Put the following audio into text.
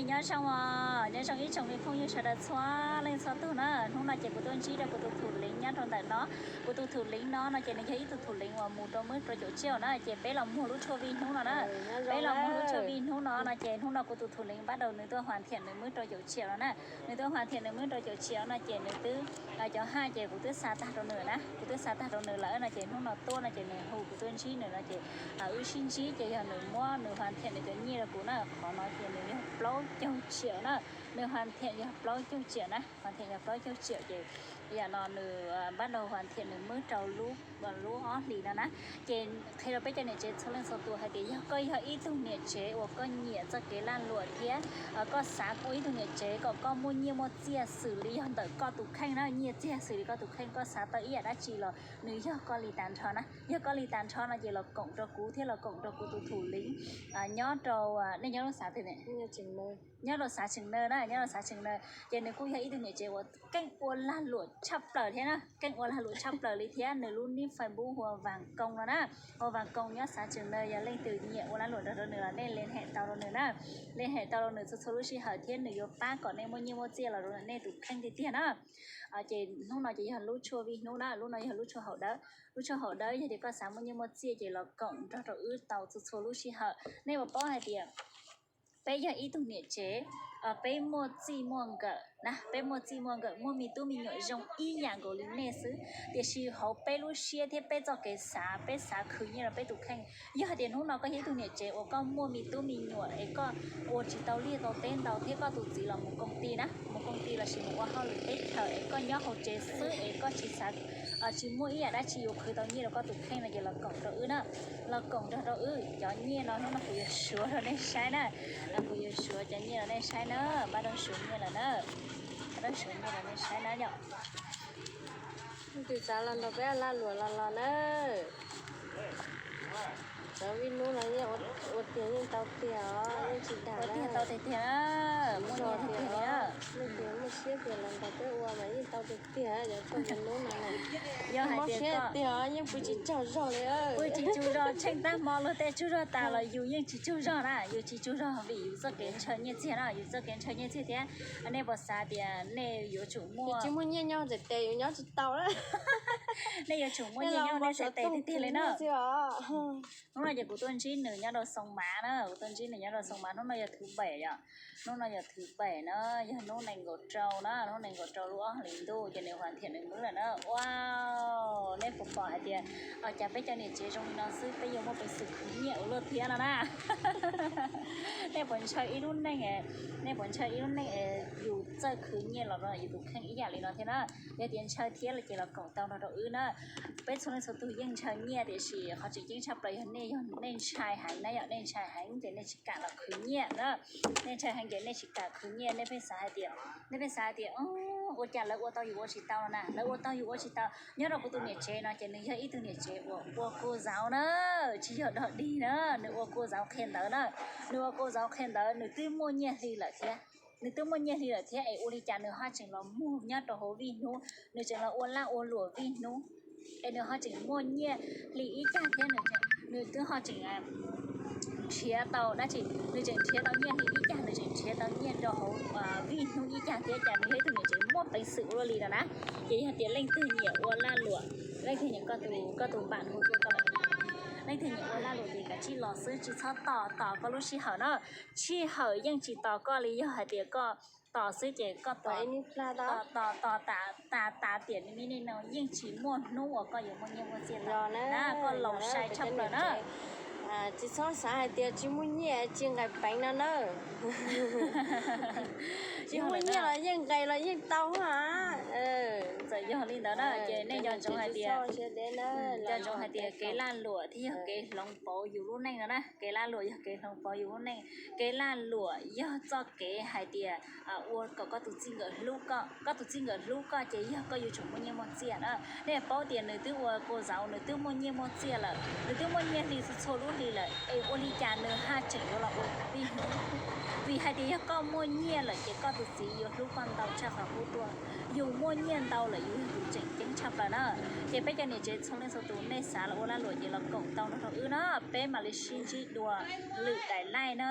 Nyob zoo os, nyob zoo ib tsoom me phooj ywg sawv daws txhua leej txhua tug na. Hnub no ces kuv tuaj ntsib rau kuv tus thum leev nyob rau ntawm no. Kuv tus thum leev no no ces nws yog ib tug thum leev uas mus rau muab rau caum tsiaum na, ces peb los muag lub tshuaj vij hnub no na. Peb los muag lub tshuaj vij hnub no no ces hnub no kuv tus thum leev npab daus nws tuaj huas thiam nws muab rau caum tsiaum no na. Nws tuaj huas thiam nws muab rau caum tsiaum no ces nws twb cov haj ces kuv twb xa tag rau nws na, kuv twb xa tag rau nws lawm no ces hnub no tuaj no ces nws hu kuv tuaj ntsib nws no ces wb sib ntsib ces yog nws muab nws huas thiam nws cov nyiaj rau kuv na. Qhov no ces nws yog plaub caug tsiaum na, nws huas thiam yog plaub caug tsiaum na, huas thiam yog plaub caug tsiaum ces yam no nws npab daus huas thiam nws muab rau lub lub ob hlis no na. Ces qhia rau peb cov niam tsev txhua leej txhua tus hais tias yog koj yog ib tug niam tsev uas koj nyiam txoj kev lag luam thiab koj xav ua ib tug niam tsev kom koj muaj nyiaj muaj txiaj xws li yog ntawm koj tus kheej na, nyiaj txiag xws li koj tus kheej, koj xav tau ib yam dab tsi los nws yog koj li tas nrho na. Yog koj li tas nrho no ces los koom rau kuv thiab los koom rau kuv tus thum leev nyob rau, nej nyob lub xav twg ne? Nyob rau xav Tseem Naw na, nyob rau xav Tseem Naw. Ces nws kuj yog ib tug niam tsev uas keej ua lag luam tshaj plaws thiab na, keej ua lag luam tshaj plaws li thiab. Nws lub nick Facebook hu ua Vas Koos no na, hu ua Vas Koos nyob xav Tseem Naw. Yog leej twg nyiam ua lag luam nrog rau nws los nej len hem tau rau nws na, len hem tau rau nws txhua txhua lub sij hawm thiab nws yuav pab kom nej muaj nyiaj muaj txiaj los rau nej tus kheej tiag tiag na. Ces hnub no ces yog lub tshuaj vij hnub na, lub no yog lub tshuaj haum dawb. Lub tshuaj haum dawb yog tias koj xav muaj nyiaj muaj txiaj ces los koom nrog rau wb tau txhua txhua lub sij hawm. Nej puas paub hais tias peb yog ib tug niam tsev, peb muaj txij muaj nkawm na, peb muaj txij muaj nkawm, muaj me tub me nyuam zoo ib yam nkaus li nej xwb, tiam sis hauv peb lub siab thiab peb txoj kev xav, peb xav khwv nyiaj rau peb tus kheej. Yog hais tias hnub no koj yog ib tug niam tsev uas koj muaj me tub me nyuam es koj ua tsis tau liaj tau teb ntau thiab koj tus txiv los mus koom ti na, mus koom ti lossis mus ua hauj lwm teb chaws es koj nyob hauv tsev xwb es koj tsis xav, tsis muaj ib yam dab tsi yuav khwv tau nyiaj rau koj tus kheej no ces los koom rau wb na, los koom nrog rau wb. Cov nyiaj no hnub no kuv yuav suav rau nej saib na, kuv yuav suav cov nyiaj rau nej saib na, npab daus suav nyiaj lawm na, npab daus suav nyiaj rau nej saib na yom. Leej twg xav los nrog peb lag luam los los na. Cov vij hnub no yeej ua tiag yeej tau tiag os, yeej tsis dag tiag tau tiag tiag na, muaj nyiaj tiag tiag li na. Leej twg muaj siab tiag los nrog peb ua mas yeej tau tiag tiag cov tshuaj vij hnub no na. Yog hais tias tiag yeej pw tsis tsaug zog li, pw tsis tsaug zog, tsheej tag hmo luag tej tsaug zog tas los yus yeej tsis tsaug zog na, yus tsis tsaug zog vim yus txoj kev ntshaw nyiaj txiag na, yus txoj kev ntshaw nyiaj txiag thiab. Nej puas xav tias nej yuav tsum muaj, tsis muaj nyiaj nyob txhais tes yus nyob tsis tau na. Nej yuav tsum muaj nyiaj nyob nej txhais tes tiag tiag li na. Hnub no ces kuv tuaj ntsib nws nyob rau Xoo Mav na, kuv tuaj ntsib nws nyob rau Xoo Mav, hnub no yog thwv pem yom. Hnub no yog thwv pem na, yog hnub nees nkaum rau na, hnub nees nkaum rau lub ob hlis ntuj ces nws huas thiam nws muab lawm na. Ua, nej puas pom hais tias, cas peb cov niam tsev zoo li no xwb peb yuav muaj peev xwm khwv nyiaj ua luaj thiab no na. Nej puas ntshaw ib lub neej, nej puas ntshaw ib lub neej es yus txawj khwv nyiaj los rau yus tus kheej ib yam li no thiab na? Yog tias ntshaw thiab ces los koom tau nrog rau wb na. Peb txhua leej txhua tus yeej ntshaw nyiaj tiam sis qhov tseem ceeb tshaj plaws yog nej, yog nej ntshai heev na yom, nej ntshai heev ces nej tsis kam los khwv nyiaj na. Nej ntshai heev ces nej tsis kam khwv nyiaj, nej pheej xav hais tias, nej pheej xav hais tias ua cas lawv ua tau yus ua tsis tau no na, lawv ua tau yus ua tsis tau. Nyob rau kuv tus niam tsev no ces nws yog ib tug niam tsev uas ua kua zauv na, tsis yog dog dig na, nws ua kua zauv qhia ntawv na. Nws ua kua zauv qhia ntawv, nws twb muaj nyiaj hli lawm thiab. Nws twb muaj nyiaj hli lawm thiab es ua li cas nws ho tseem los muag nyob rau hauv vij hnub, nws tseem los ua laj ua luam vij hnub, es nws ho tseem muaj nyiaj hli ib cag thiab, nws twb ho tseem nrhiav tau dab tsi, nws tseem nrhiav tau nyiaj hli ib cag, nws tseem nrhiav tau nyiaj rau hauv vij hnub ib cag thiab, cas nws yog ib tug niam tsev muaj peev xwm ua luaj li no na. Ces yog tias leej twg nyiam ua laj luam, leej twg nyiam, koj tus npam hu tuaj koj, leej twg nyiam ua laj luam ces kav tsij los xwb, tsis txhob tos, tos koj lub sij hawm na. Sij hawm yeej tsis tos koj li, yog hais tias koj tos xwb ces koj tos, tos tas tas tiam ni ni no yeej tsis muaj hnub uas koj yuav muaj nyiaj muaj txiaj tau na, koj laus sai tshaj plaws na. Tsis txhob xav hais tias tsis muaj nyiaj tsis nqaim peev no na. Tsis muaj nyiaj los yeej nqaim los yeej tau ha. Txawm yog li ntawd na ces nej nco ntsoov hais tias, nco ntsoov hais tias kev laj luam thiaj yog kev hloov pauv yus lub neej no na. Kev laj luam yog kev hloov pauv yus lub neej. Kev laj luam yog txoj kev hais tias ua kom koj tus txij nkawm hlub koj, koj tus txij nkawm hlub koj ces yog koj yuav tsum muaj nyiaj muaj txiaj na. Nej paub tias nws twb ua kua zauv, nws twb muaj nyiaj muaj txiaj lawm, nws twb muaj nyiaj hli txhua txhua lub hli lawm es ua li cas nws haj tseem yuav los ua vij hnub? Vim hais tias yog koj muaj nyiaj lawm ces koj tus txiv yuav hlub koj ntau tshaj qhov qub tuaj. Yus muaj nyiaj ntau lawm yus yog tus tseem ceeb tshaj plaws na. Ces peb cov niam tsev txhua leej txhua tus nej xav los ua laj luam ces los koom tau nrog rau wb na, peb mam li sib ntsib dua lwm daim live na.